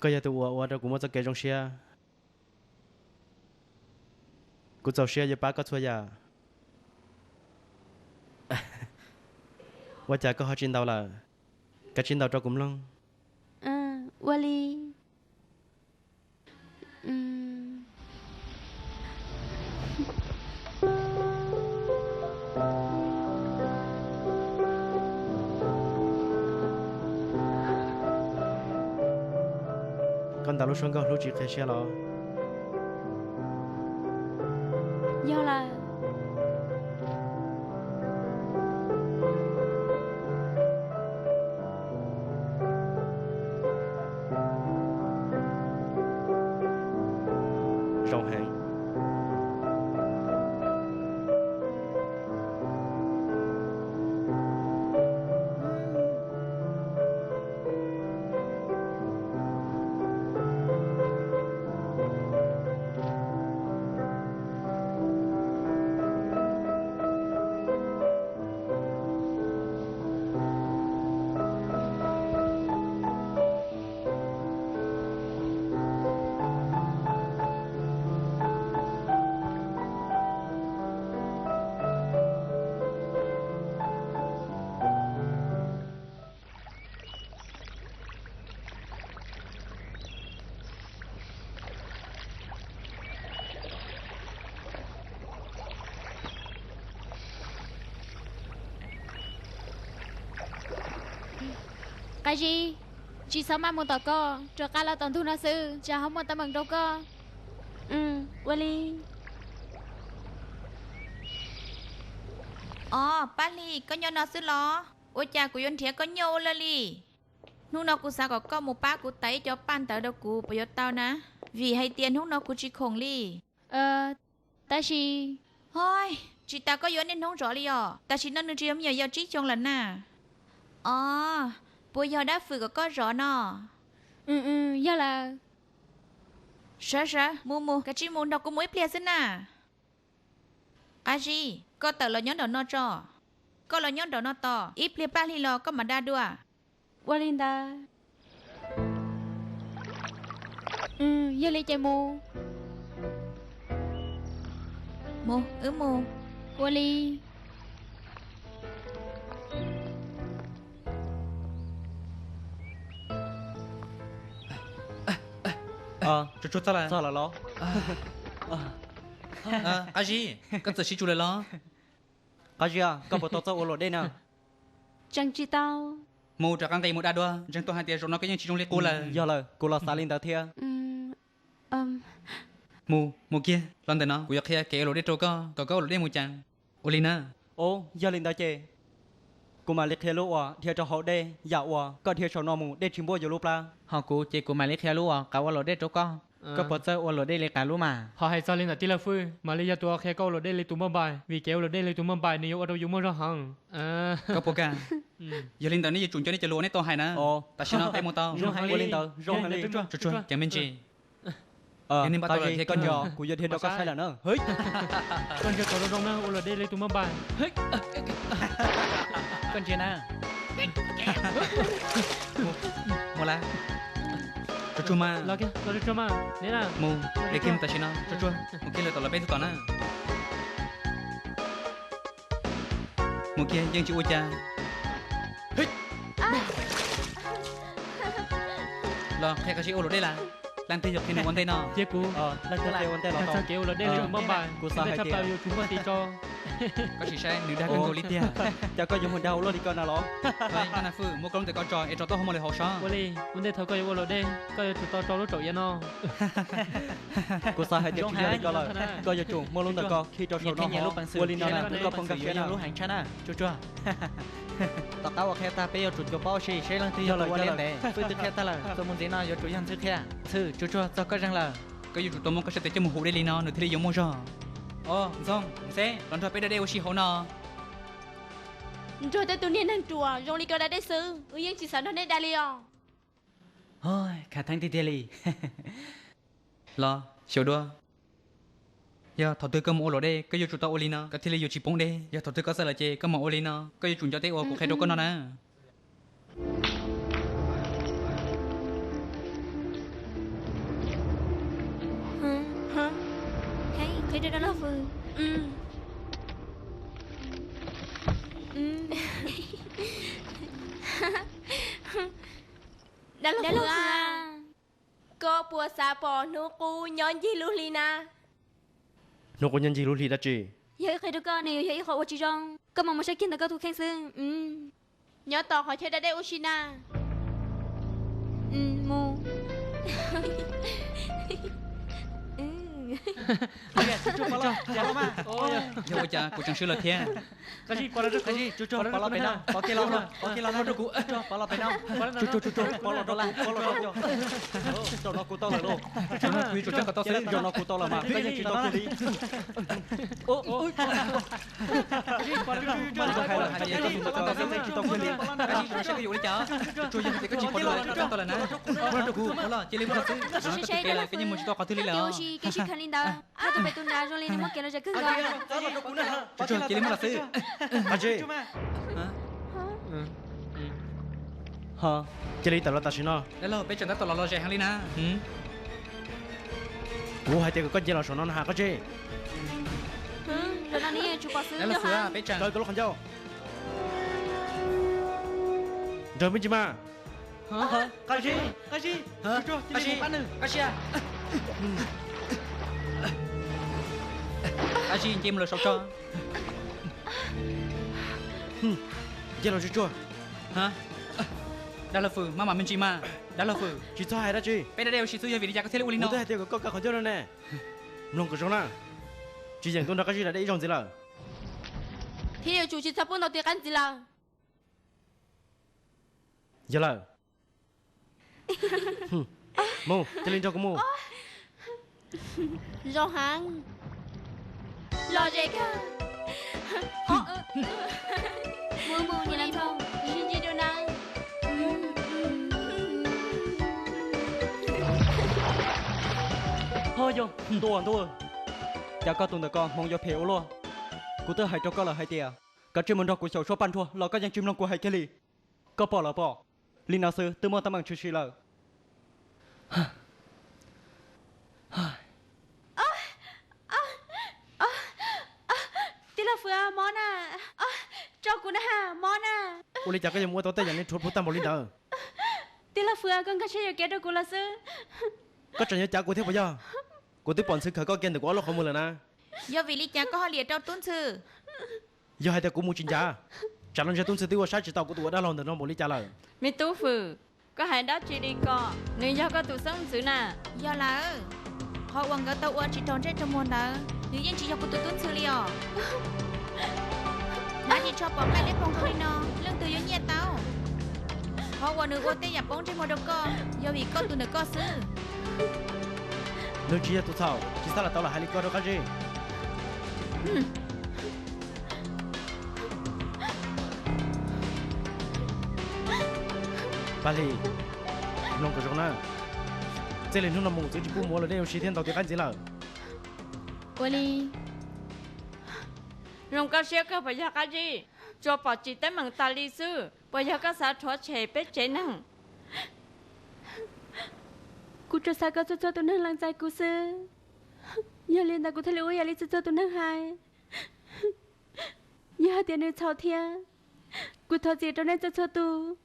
Koj yog tus uas ua rau kuv muaj txoj kev zoo siab. Kuv txaus siab yuav pab koj txhua yam. Ua cas koj ho tsis ntaus lawm? Koj tsis ntaus rau kuv mloog. Ua li. Koj ntaus lub suab nkauj hlub tsis qhia siab los? Yog lawm. Zoo heev. Qab zib, tsis txhob maj mus tom koj, rov qab los tom ntug no xwb, tsam ho muaj teeb meem rau koj. Ua li. Os, Paj Hli, koj nyob no xwb los? Ua cas kuv yuav nrhiav koj nyuaj ua luaj li? Hnub no kuv xav kom koj mus pab kuv tawm ib co paj ntawv rau kuv puas yuav tau na? Vim hais tias hnub no kuv tsis khoom li. Tab sis, hos, tsis tas koj yuav niaj hnub zov li os. Tam sim no nws tsis yog me nyuam yaus tsib xyoo lawm na. Os, puas yog dab fwm kom koj zov no? Yog lawm. Sawv sawv, mus mus, kav tsij mus, nrog kuv mus ib pliag xwb na. Qab zib, koj tawm los nyob nraum no tso. Koj los nyob nraum no tos, ib pliag Paj Hli los koj mam da dua. Ua li ntawd. Yog li ces mus. Mus, wb mus. Ua li. Tsuag tsuag, txog lawm los? Qab zib, koj txawm sib tsum lawm los? Qab zib, koj puas tau txawj ua luam dej na? Tseem tsis tau. Mus rov qab nqis mus da dua, ntseeg tuaj hais tias zaum no koj yeej tsis zoo li qub lawm. Yog lawm, kuv los xav li ntawd thiab. Mus, mus kiag, los ntawm no kuv yuav qhia kev ua luam dej rau koj, kom koj ua luam dej mus cas. Ua li na. Ub, yog li ntawd ces kuv mam li qhia lub uas dhia rau hauv dej, yam uas koj dhia saum no mus dej tsis npuaj yus lub plab. Ho kuv ces kuv mam li qhia lub uas qab ua luam dej rau koj. Koj puas txawj ua luam dej li qab lub mas? Ho hais txog li ntawm tij laug Fwj, mam li yog tus qhia koj ua luam dej li tus maj npais, vim kev ua luam dej li tus maj npais nws yuav ua rau yus muaj zog heev. Koj puas kam? Yog li ntawd nej yuav tsum nco nej cov lus uas nej tau hais na. Tam sim no peb mus tau. Ua li ntawd zoo heev li. Tsuag tsuag, ceev me ntsis. Yog nej npaj tau lawm thiab, koj nco kuv yuav dhia rau koj saib lawm na. Koj ntsia kom zoo zoo na, ua luam dej li tus maj npais. Koj ntsia na. Mus lawm. Tsuag tsuag mas. Mus, de kiag mus tam sim no, tsuag tsuag, mus kiag lawm tom lawv peb tug tom na. Mus kiag yeej tsis ua cas. Los qhia qhov sib ua luam dej lawm. Leej twg yog qhia nws ua ntej no? Cia kuv. Leej twg qhia ua ntej los tau. Txog kev ua luam dej li tus maj npais, kuv xav hais tias yus tsum muaj tis tso. Koj sim saib nws dag kawg nkaus li tiag. Cas koj yuav mus dag ua luaj li ko na los? Koj na Fwj, muab koj lub ntawm ko tso es rau taub hau mus lawm hauv sob. Ua li, ua ntej thaum koj yuav ua luam dej, koj yuav tsum tau rau lub tsaum iav no. Kuv xav hais tias tsis yog li ko lawm, koj yuav tsum muab lub ntawm ko khi rau saum no. Ua li no na, koj phooj ywg yog lub heev tshaj na, tsuag tsuag. Tom qab uas qhia tag peb yuav tsum cuav paub si seb leej twg yog tus ua liaj ntev. Fwj twb qhia tag lawm, txuas mus ntxiv no yuav tsum yog Ntxhwb qhia. Ntxhwb, tsuag tsuag, txog koj zeeg lawm. Koj yuav tsum tau muab koj sab tes coj mus huv dej li no nws thiaj li yuav muaj zog. Os Ntxoog, Mxeb, los nrog peb da dej ua si hauv no. Nrog tej tus niag neeg ruam zoo li koj da dej xwb, wb yeej tsis xav nrog nej da li os. Khav theeb tiag tiag li. Los xyaum dua. Yog thaum twg koj mus ua luam dej koj yuav tsum tau ua li no koj thiaj li yuav tsis poob dej. Yog thaum twg koj txawj lawm ces koj mam ua li no, koj yuav tsum nco tej uas kuv qhia rau koj no na. Dab laug Fwm, dab laug Fwm, koj puas xav pom hnub qub nyob ncig lub hli na? Hnub qub nyob ncig lub hli dab tsi? Yog ib qho rau koj, nws yuav yog ib qho ua tsis zoo. Koj mam mus saib kiag ntawm koj tus kheej xwb. Nyob tom qhov chaw da dej ua si na. Mus. Yog ua cas kuv tseem swb lawm thiab. Pov los pem no, pov kiag los no, pov kiag los no rau kuv. Pov los pem no, pov los rau kuv, pov los rau kuv. Zaum no kuv tau lawm lauj. Zaum no kuv tau lawm mas koj yeej tsis tau kiag li. Hais tias koj tus ntawm ko tau xwb, koj tsis tau kiag li. Koj tsis tau saib koj yuav ua li cas. Tsuas yog hais tias koj tsis pom dua los koj tau lawm na. Muab rau kuv, pov los cia li muab xwb. Koj yeej mus tsis tau qhov twg li lawm. Koj tus pem tus nrad zoo li nws muaj kev lom zem kawg nkaus. Tsuas cia li muab los xwb. Cia li tawm los tam sim no. Dab laug, peb tseem tab tom los lom zem heev li na. Kuv hais tias kom koj nce los saum no na has Qab Zib. Dab laug Fwm, peb tseem kaw koj lub qhov ncauj. Nrog me ntsis mas. Qab Zib, Qab Zib, Qab Zib, Qab Zib, nce mus lawm saum tso. Nce los tsuag tsuag. Dab laug Fwm, maj mam me ntsis mas. Dab laug Fwm, tsis txhob hais dab tsi. Peb da dej ua si xwb, yog vim li cas koj thiaj li ua li no? Kuv twb hais tias kom koj kaw qhov ncauj no ne. Mloog kom zoo na, tsis yeem tuaj nrog Qab Zib da dej ib zaug ntxiv lawm. Thiab yuav tsum tsis txhob pub ntaus tis qaib ntxiv lawm. Yog lawm. Mus, cia li nrog kuv mus. Zoo heev. Los ze kawg. Mus mus, niam laus Ntxhoo, sib ntsib dua na. Ho yog, ntuj ntuj, cas koj tus ntawm ko hmoov yuav phem ua luaj. Kuv twb hais rau koj lawm hais tias kav tsij mus nrog kuv xyaum suab paj nruag los koj yeej tsis mloog kuv hais kiag li. Koj pom los pom, li no xwb twb muaj teeb meem tshwm sim lawm. Tij laug Fwm, mob na, tso kuv na has, mob na. Ua li cas koj yuav mus ua tau tej yam li rhuav plhuav tag npaum li ntawd? Tij laug Fwm, koj nkag siab yuam kev rau kuv los xwb. Koj tseem yuav cav kuv thiab puas yog? Kuv twb pom Ntxhw khawm koj kiag ntawm kuv ob lub qhov muag lawm na. Yog vim li cas koj ho liam rau Tub Ntxhw? Yog hais tias kuv mus tsis ncav, tsam no ntshe Tub Ntxhw twb ua saib tsis tau kuv tus ua dab laug ntawm no npaum li cas lawm. Me tub Fwm, koj hais dab tsi li ko? Nws yog koj tus xeeb ntxwv na. Yog lawm, qhov uas nkawd tau ua tsis raug ntsej raug muag ntawd, nws yeej tsis yog kuv tus Tub Ntxhw li os. Hnav ris tsho pom nqaij liab ploog zoo li no, leej twg yuav nyiaj tau? Qhov uas nws ua tej yam poob ntsej muag rau koj, yog vim koj tus ntawm koj xwb. Nws tsis yog tus txhaum, tsis xav los tau los hais li ko rau Qab Zib. Paj Hli, mloog kom zoo na. Txij li hnub no mus txwv tsis pub mus ua dej ua si thiab ntaus tis qaib ntxiv lawm. Ua li. Zoo koj siab kawg puas yog Qab Zib? Tsuas pom tsim teeb meem tas li xwb, puas yog koj xav rhuav tshem peb tsev neeg? Kuv tsuas xav kom txhua txhua tus neeg lees txais kuv xwb. Yog li ntawd kuv thiaj li ua yam li txhua txhua tus neeg hais. Yog hais tias nws txhaum thiab, kuv thov txim rau nej txhua txhua tus.